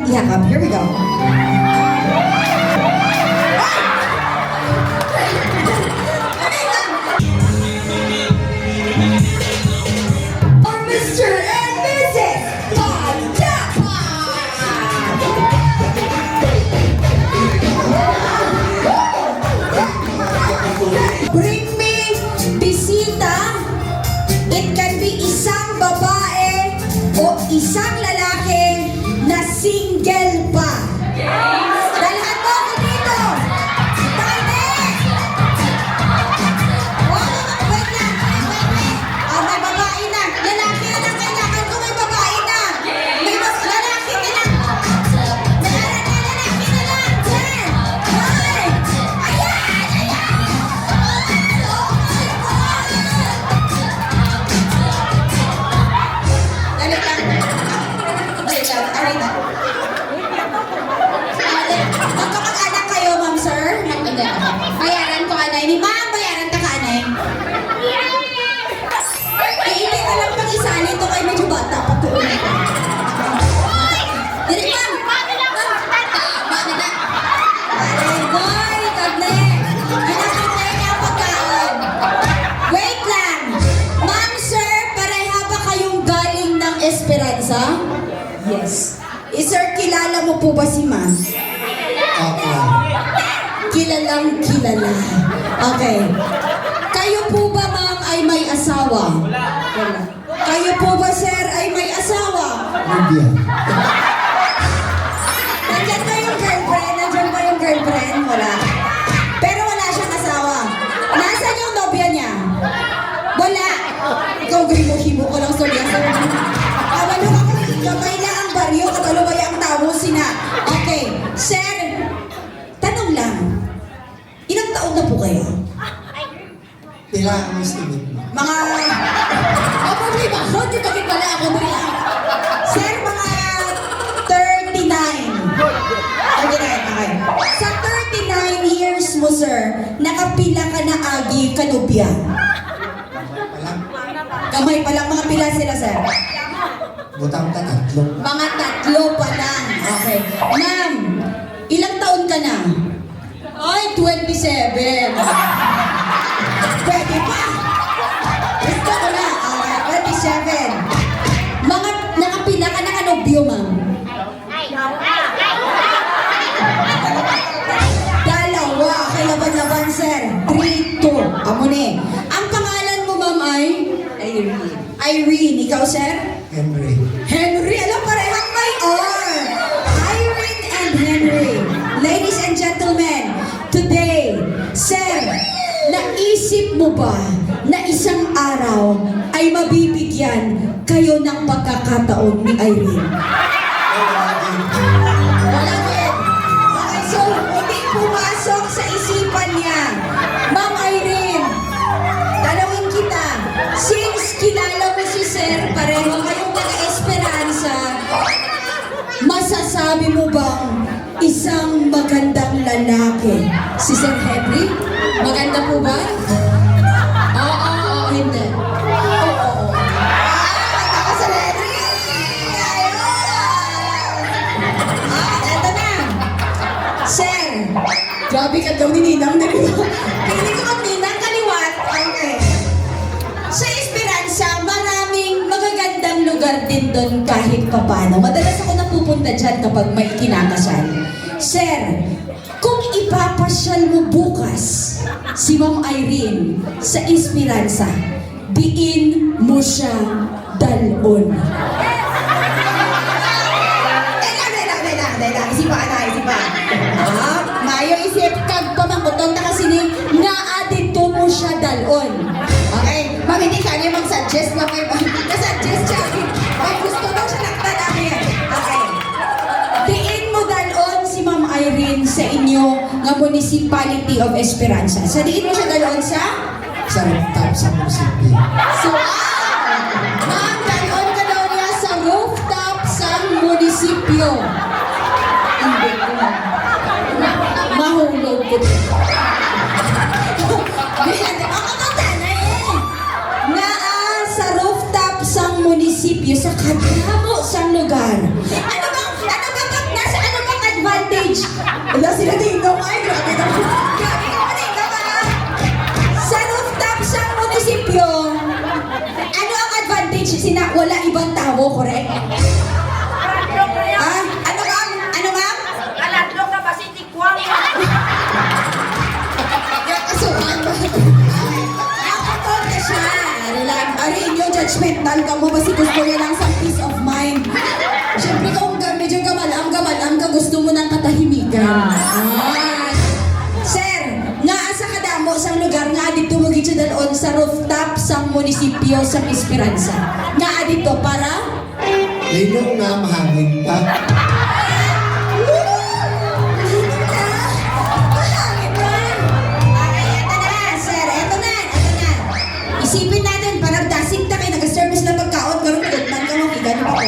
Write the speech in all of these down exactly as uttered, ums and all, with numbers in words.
Yakap. Here we go. For Mister and Missus Padapa. Bring me bisita. It can be isang babae o isang lalaki na single pa. Dalhan mo ako dito. Dali! Oh, wait lang, wait, wait, wait. Oh, may babae na. Lalaki na lang kailangan ko, may babae na. May mas-, lalaki na lang. May ara-, may lalaki na lang. Ten, nine. Ayan! Ayan! Oh my God! Dali lang. Dali lang. Aray na. Dali. Magkamag-anak kayo, ma'am, sir? Hindi. Bayaran ko, anay. Ni ma'am, bayaran ta ka, anay. Eh, hindi na lang pag-isali to kay medyo bata pa to. Dili, ma'am. Tama na na. Aray, boy, kable. Ginapatay niya ang pagkaon. Wait lang. Ma'am, sir, pareha ba kayong galing ng Esperanza? Yes. Eh, sir, kilala mo po ba si ma'am? Okay. Kilalang kilala. Okay. Kayo po ba, ma'am, ay may asawa? Wala. Kayo po ba, sir, ay may asawa? Nobya. Nandyan ba yung girlfriend? Nandyan ba yung girlfriend? Wala. Pero wala siyang asawa. Nasaan yung nobya niya? Wala. Ikaw, gay mo, himo ko lang sa liyasan. Kabalo ako, gamay lang ang baryo, kabalo ba ang tawo sina? Okay, sir, tanong lang. Ilang taon na po kayo? Pila ang estimate mo? Mga, oh, problema. Huwag yung bakit pala ako diri. Sir, mga thirty-nine. Thirty-nine, okay. Sa thirty-nine years mo, sir, nakapila ka na agi kanobya? Gamay pa lang. Gamay pa lang. Mga pila sila, sir? Butang ka tatlo. Mga tatlo pa lang. Okay. Ma'am, ilang taon ka na? Ay, twenty-seven. Pwede pa. Gusto ko na. Okay, twenty-seven. Mga, nakapila ka na kanobyo, ma'am? Dalawa. Kay laban-laban, sir. Three, two. Amo ni. Ang pangalan mo, ma'am, ay? Irene. Irene. Ikaw, sir? Henry. Henry. Alam, parehang may R. Irene and Henry. Ladies and gentlemen, today, sir, naisip mo ba na isang araw ay mabibigyan kayo ng pagkakataon ni Irene? Wala din. Wala din. Okay, so, hindi pumasok sa isipan niya. Ma'am Irene, tanungin kita, since kilala mo si Sir, pareho kayong taga-Esperanza, masasabi mo bang isang magandang lalaki si Sir Henry? Maganda po ba? Oo, oo, hindi. Oo, oo. Ah, maganda ka, Sir Henry! Ayos! Ah, eto na. Sir, grabe ka daw ni Ninang, dali mo. Hindi ko mag-Ninang, kaliwat. Okay. Sa Esperanza, maraming magagandang lugar din doon kahit papano. Madalas ako napupunta dyan kapag may kinakasal. Sir, kung ipapasyal mo bukas si Ma'am Irene sa Esperanza, diin mo siya dalon? Dali lang, dali lang, dali lang, dali lang. Isipa ka na, isipa. Ah, mayo isip kag pamangkuton ta kasi ni ngaa dito mo siya dalon. Okay, ma'am, hindi ka niya mag-suggest na may, na-suggest siya. May gusto daw siya nagtanaw niya. Okay. Diin mo dalon si Ma'am Irene sa inyo nga Municipality of Esperanza? Sa diin mo siya dalon sa? Sa rooftop sa munisipyo. So, ah! Ma'am, dalon ka daw niya sa rooftop sa munisipyo. Hindi ko. Mahulog ko. Bilang, ako to, tanay eh. Ngaa sa rooftop sang munisipyo, sa kadamo sang lugar. Ano bang, ano ba pag na Tan ka mo, basi gusto niya lang sa peace of mind. Siyempre, kung ga-, medyo gamalam-gamalam ka, gusto mo ng katahimikan. Ah. Sir, ngaa sa kadamo sang lugar nga adto mo gid siya dalon sa rooftop sang munisipyo sang Esperanza? Ngaa dito para? Lino nga mahangin pa. Woo! Lino na! Mahangin pa! Okay, eto na, sir. Eto na, eto na. Isipin natin, para dasig ta kay nag-serve sila pagkaon, karon gutman ka mo, kiga ni pa ko.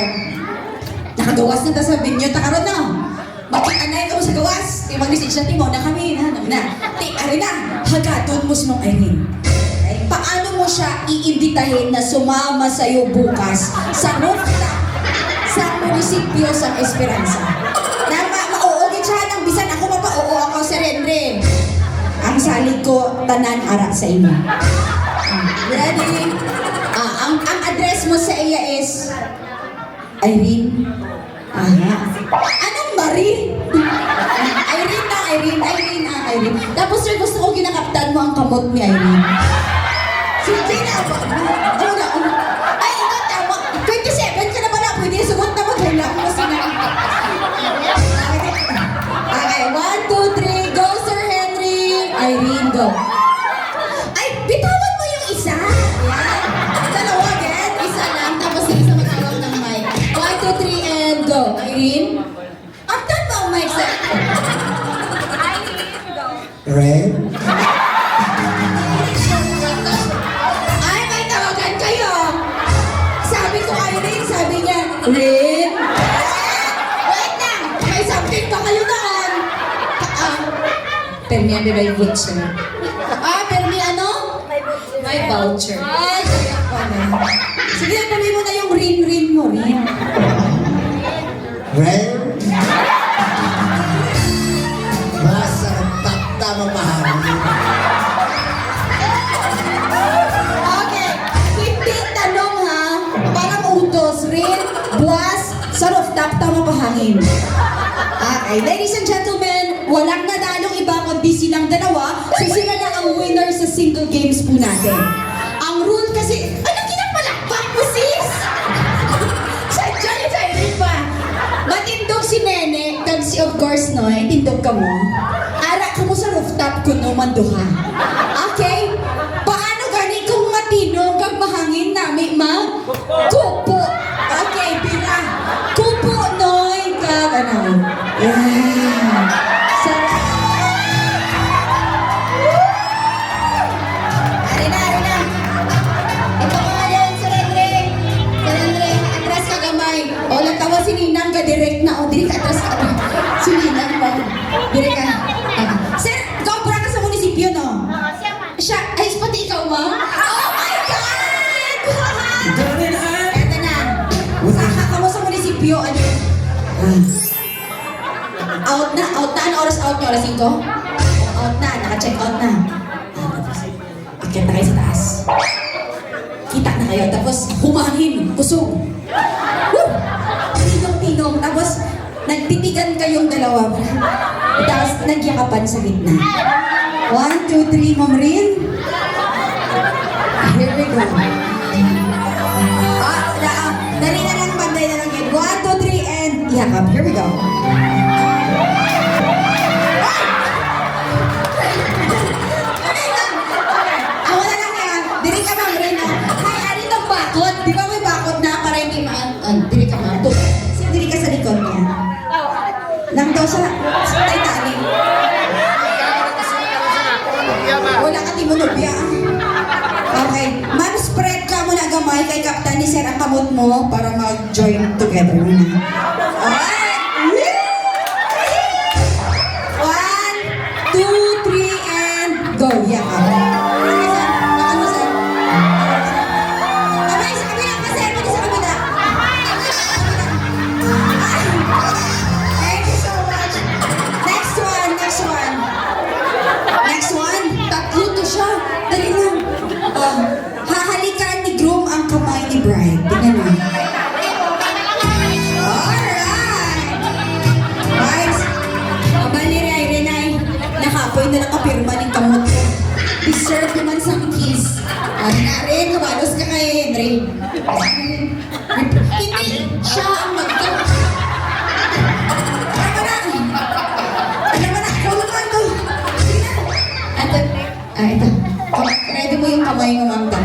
Nakagawas na ta sa venue, ta karon na. Makianay ka mo sa gawas. Di maglisensya, ti mo na kami, na, na, na. Ti, ari na, hagadon mo si Ma'am Irene. Okay? Paano mo siya iimbitahin na sumama sa'yo bukas sa rooftop sa munisipyo sa Esperanza? Na ma-, mauugit siya nang bisan ako mapauo ako, Sir Henry. Ang salig ko, tanan ara sa inyo. Ready? Ah, ang, ang address mo sa iya is Irene. Aha. Anong Marie? Irene na, Irene, Irene, ah, Irene. Tapos, sir, gusto ko ginakaptan mo ang kamot ni Irene. Sige na, ano na, ano? Ay, ikaw tama. Twenty-seven ka na pala, pwede sugot na, maghulam mo sila. Okay, one, two, three, go, Sir Henry. Irene, go. Ay, bitawan mo yung isa. Yan. Dalawa again. Isa lang. Tapos yung isa maghawak ng mic. One, two, three, and go. Irene? Aptan mo ang mic, sir. Ren? Ay, may tawagan kayo. Sabi ko, Irene, sabi niya, Ren? Wait lang, may something pa kayo noon. Ah, permi, ano ba yung butcher? Ah, permi, ano? May voucher. Ay, kaya pala. Sige, tuloy mo na yung rin-rin mo, rin. Ren? Basta takta mapahangin. Okay. Hindi tanong, ha. Parang utos. Rin, buwas, sa rooftop, tama pa hangin. Okay. Ladies and gentlemen, walang nanalong iba kundi silang dalawa. So, sila na ang winner sa single games po natin. Ang rule kasi, ano, kinapalakpak mo, sis? Sadya ni Jairus pa. Matindog si Nene, kag si, of course, no, eh, tindog ka mo. Ara ka mo sa rooftop kuno man duha. Okay? Paano gani kung matino kag mahangin nami mag-, kupo? Okay, pira. Kupo, Noy, kag ano? Yeah. Sa- Ari na, ari na. Ito ka nga dyan, Sir Andre. Sir Andre, atras ka gamay. O, natawa si Ninang ka direct na. O, dili ka atras ka. Si Ninang pa. Dili ka. Ah. Sir, ikaw, pura ka sa munisipyo, no? Siya, ay, pati ikaw, ma'am? Oh my God! Ganun, ah. Eto na. Saka ka mo sa munisipyo, ano? Ah. Out na, out na. Ano oras out niyo? Alas singko? Out na, naka-check out na. Akyat na kayo sa taas. Kita na kayo. Tapos, humangin, kusog. Woo! Tinong-tinong. Tapos, nagtitigan kayong dalawa. Tapos, nagyakapan sa gitna. One, two, three, Ma'am Rin. Here we go. Ah, da-, ah, dali na lang, banday na lang yun. One, two, three, and yakap. Here we go. Ay! Ako na lang, ah. Dili ka, Ma'am Rin, ah. Hay, ari tong bakod. Di ba may bakod na para hindi ma-, ah, dili ka, ma'am. Dili ka sa likod niya. Nang daw sa Titanic. Wala ka, di mo nobya. Okay. Ma'am, spread ka mo na gamay kay Kaptan ni Sir ang kamot mo para mag-join together mo na. Alright. One, two, three, and go. Yeah. Sige, sir. Baka mo, sir. Kamay sa kabila, pa, sir. Pwede sa kabila. Thank you so much. Next one, next one. Next one, tatlo to siya. Dali lang. Oh, hahalikan ni groom ang kamay ni bride. Tingnan mo. Alright. Hindi, siya ang mag-coach. Tama na. Tama na. Ikaw naman, go. Sige na. Ito, ah, ito. Ready mo yung kamay mo, ma'am.